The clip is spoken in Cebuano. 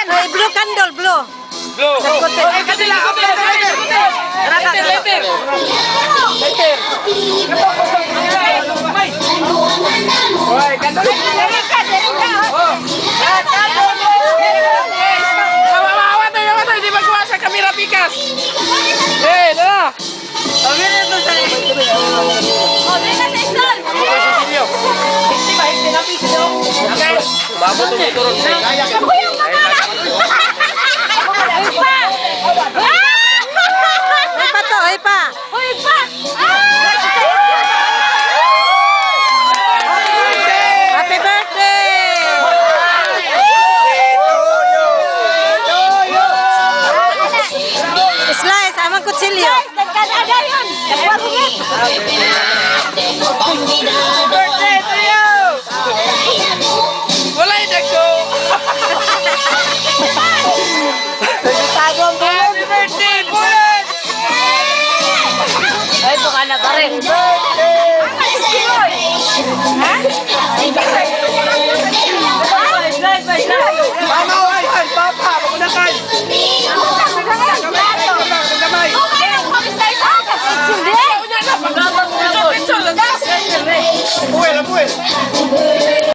Ay, blue candle, blue. Blue. Okay, Lighter, lighter. Lighter. Hoy, candle. Erika, Erika. Oh. Awa to, awa to, hindi magkuha sa kamera pikas. Eh, dala. Oh, dili ka sa isol. Okay. Umabot ang motor. Kaya ka.